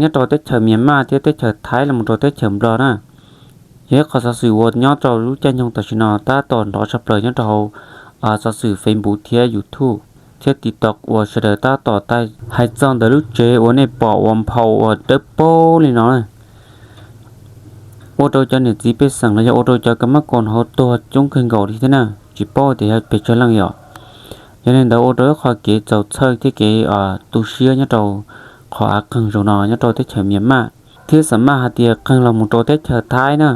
nyob rau teb chaws Mias Maj thiab teb chaws Thaib los mus rau teb chaws Nplog na. Yog ib qhov xov xwm uas nyob rau lub caij nyoog tam sim no tab tom nrov tshaj plaws nyob rau hauv xov xwm Facebook thiab YouTube thiab TikTok uas sawv daws tab tom tau hais txog ntawm lub tsev uas nej pom uas nphau uas dawb paug li no na. Ua rau cov niam txiv pej xeem los yog ua rau cov kab mab koos hauv tuag coob kawg nkaus li thiab na, tsis paub tias yog pes tsawg leej yom. Yog li ntawd ua rau ib qho kev txaus txhawj thiab kev tu siab nyob rau qhov av qeeg zaum no nyob rau teb chaws Mias Maj, thiab xam maj hais tias qeeg los mus rau teb chaws Thaib na.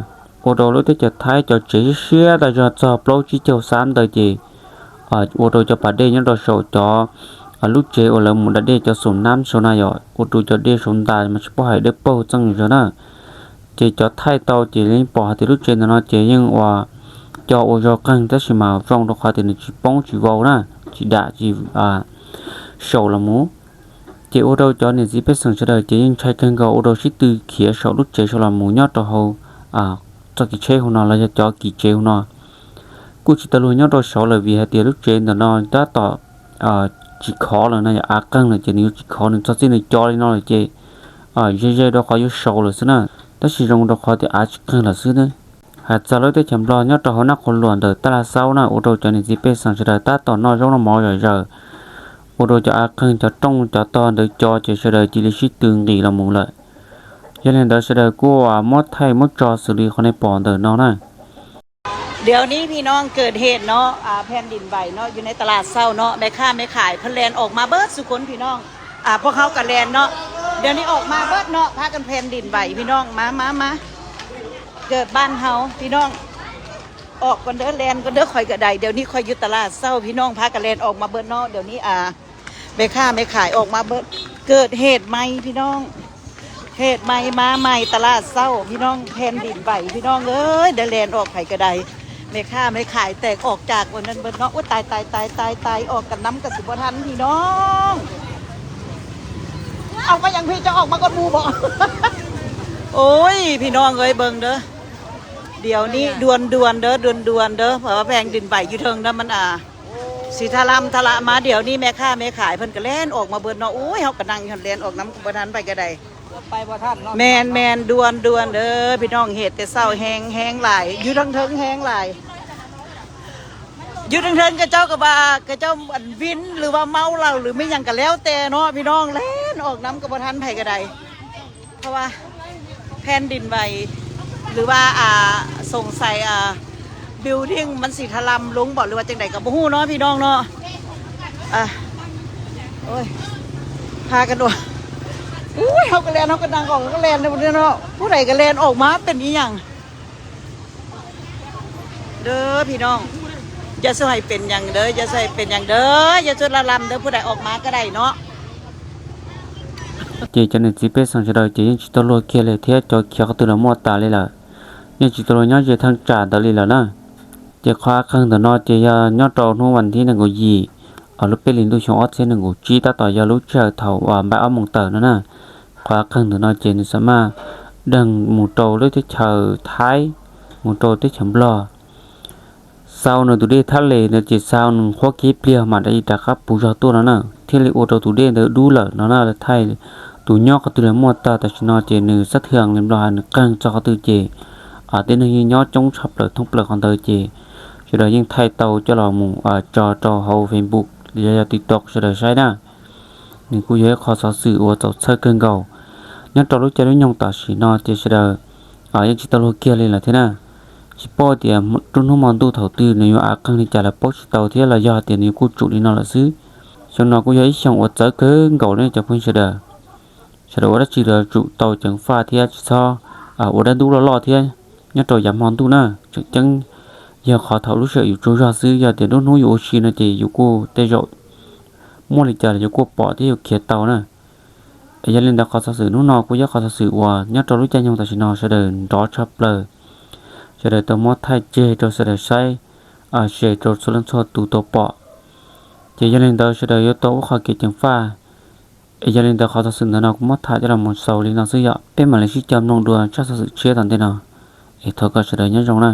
Ua rau lub teb chaws Thaib cov tsev siab siab tas zog txog plaub tsib caug xab ntawd ces ua rau cov pas dej nyob rau saum cov lub tsev uas lawv mus da dej cov xum nab saum na yom, ua rau cov dej saum ntas mas tsis paub hais dawb paug txeej zog na. Ces cov thaij tau ces yeej pom hais tias lub tsev ntawm no ces yeej ua co ua zog qeeg tab sis mas zoo rau qhov tias nws tsis poob tsis vau na, tsis dam tsis saum los mus. Ces ua rau cov niam txiv pej xeem sawv daws ces yeej ntshai kawg nkaus ua rau sib tw khiav saum lub tsev saud los mus nyob rau hauv txoj kev tsheb hauv no los yog cov kev tsev hauv no. Kuj tsis tau luag nyob rau saud lawm vim hais tias lub tsev ntawm no tab tom tsis khov lawm no, yog av qeeg lawm ces nws yuav tsis khov, nws txog txij nws co li no lawm ces ze ze rau qhov yuav saud lawm xwb na. Tab sis zoo rau qhov tias av tsis qeeg lawm xwb. Hais txog lub teb chaws Nplog nyob rau hauv Naj Qhua Luam ntawm Taj Laj Xaub na, ua rau cov niam txiv pej xeem sawv daws tab tom noj zaub noj mov zom zaws, ua rau cov av qeeg cov rooj cov tog ntawd co ces sawv daws cia li sib tw nqis los mus lawm. Yog li ntawd sawv daws kuj muab thaij muab tso xws li qhov nej pom ntawm no na.เดี๋ยวนี้พี่น้องเกิดเหตุเนาะ แผ่นดินไหวเนาะ อยู่ในตลาดเช้าเนาะ แม่ค้าแม่ขายเพิ่นแล่นออกมาเบิดซุคนพี่น้อง พวกเฮาก็แล่นเนาะ เดี๋ยวนี้ออกมาเบิดเนาะ พากันแผ่นดินไหวพี่น้อง มามามา เกิดบ้านเฮาพี่น้อง ออกก่อนเด้อ แล่นก่อนเด้อ ข้อยก็ได้ เดี๋ยวนี้ข้อยอยู่ตลาดเช้าพี่น้อง พากันแล่นออกมาเบิดเนาะ เดี๋ยวนี้ แม่ค้าแม่ขายออกมาเบิด เกิดเหตุไหม้พี่น้อง เหตุไหม้มาใหม่ตลาดเช้าพี่น้อง แผ่นดินไหวพี่น้องเอ้ย ได้แล่นออกไผก็ได้ แม่ค้าแม่ขายแตกออกจากวันนั้นเบิดเนาะ โอ้ย ตายตายตายตายตาย ออกกันนำก็สิบ่ทันพี่น้อง เอามาอย่างพี่จะออกมาก่อนหมู่บ่ โอ้ย พี่น้องเอ้ย เบิ่งเด้อ เดี๋ยวนี้ด่วนด่วนเด้อ ด่วนด่วนเด้อ เพราะว่าแผ่นดินไหวอยู่เทิงนะมันอ่ะ สิทะลำทะละมา เดี๋ยวนี้แม่ค้าแม่ขายเพิ่นก็แล่นออกมาเบิดเนาะ โอ้ย เฮาก็นั่งอยู่หั่น แล่นออกนำก็บ่ทันไผก็ได้ แม่นแม่น ด่วนด่วนเด้อ พี่น้อง เหตุแต่เช้าแฮง แฮงหลาย อยู่เทิงๆ แฮงหลาย อยู่เทิงๆ เขาเจ้าก็ว่า เขาเจ้าอันวิน หรือว่าเมาเหล้า หรือไม่หยังก็แล้วแต่เนาะ พี่น้อง แล่นออกนำก็บ่ทันไผก็ได้ เพราะว่าแผ่นดินไหว หรือว่า อ่า สงสัย อ่า บิลดิ้งมันสิถล่มลงบ่ หรือว่าจั่งใดก็บ่ฮู้เนาะพี่น้องเนาะ อ่ะ โอ้ย พากันออก อุ้ย เฮาก็แล่น เฮาก็นั่งออก เฮาก็แล่นเนาะ ผู้ใดก็แล่นออกมา เป็นอีหยัง เด้อพี่น้อง อย่าช่วยเป็นหยังเด้อ อย่าช่วยเป็นหยังเด้อ อย่าช่วยละลำเด้อ ผู้ใดออกมาก็ได้เนาะ Ces cov niam txiv pej xeem sawv daws ces yeej tsis tau luag kiag li thiab, cov khiav qhov twg los muaj tas li lawm, yeej tsis tau luag nyob ze thaj tsam ntawd li lawm na. Ces qhov av qeeg ntawm no ces yog nyob rau hnub vas thib nees nkaum yim, lub peb hlis ntuj xyoo ob txhiab nees nkaum tsib, tab tom yog lub sij hawm thaum uas npaim ob moos tawm no na. Qhov av qeeg ntawm no ces nws xam maj deeg mus rau lub teb chaws Thaib, mus rau teb chaws Nplog. Xau nws tus dej thab les ntawd ces xau nws qhuab kiag ib pliag mam li rov qab puv zog tuaj no na, thiaj li ua rau tus dej ntawd dub lawm no na. Thaij tus nyob qhov twg los muaj tag, tam sim no ces nws xab thwj li Nplog hais nws qeeg txog qhov twg ces tej neeg yeej nyob coob tshaj plaws thoob plaws qhov ntawd ces sawv daws yeej thaij tau coj los mus tso rau hauv Facebook los yog TikTok sawv daws saib na. Nws kuj yog ib qho xov xwm uas txaus txhawj kawg nkaus nyob rau lub caij lub nyoog tam sim no ces sawv daws yeej tsis tau luag kiag li lawm thiab na. Tsis paub tias rub hnub hmo ntuj thaum twg nws yuav av qeeg li cas lawv paub tsis tau thiab los yog tias nws yuav kuj tsum li no lawm xwb. Xyoo no kuj yog ib xyoo uas txawv kawg nkaus li cov phooj ywg sawv daws. Sawv daws ua dab tsi los tsum tau ceev faj thiab tsis txhob ua dab ntub loj loj thiab nyob rau yav hmo ntuj na. Tseem ceeb yog qhov thaum lub sij hawm yus tsaug zog xwb, yog tias nruab hnub yus ua si no ces yus kuj tej zaum muaj li cas los yus kuj pom thiab yus khiav tau na. Yog li ntawd qhov xov xwm hnub no kuj yog qhov xov xwm uas nyob rau lub caij nyoog tam sim no sawv daws nrov tshaj plaws, sawv daws tau muab thaij tseg rau sawv daws saib, share rau txhua leej txhua tus tau pom. Ces yog li ntawd sawv daws yuav tau ua qhov kev ceev faj. Es yog li ntawd qhov xov xwm ntawm no kuv muab tham coj los mus xaus li no xwb yom, peb mam li sib cog mloog dua tsab xov xwm tshiab tom ntej no. Es thov kom sawv daws nyob zoo na.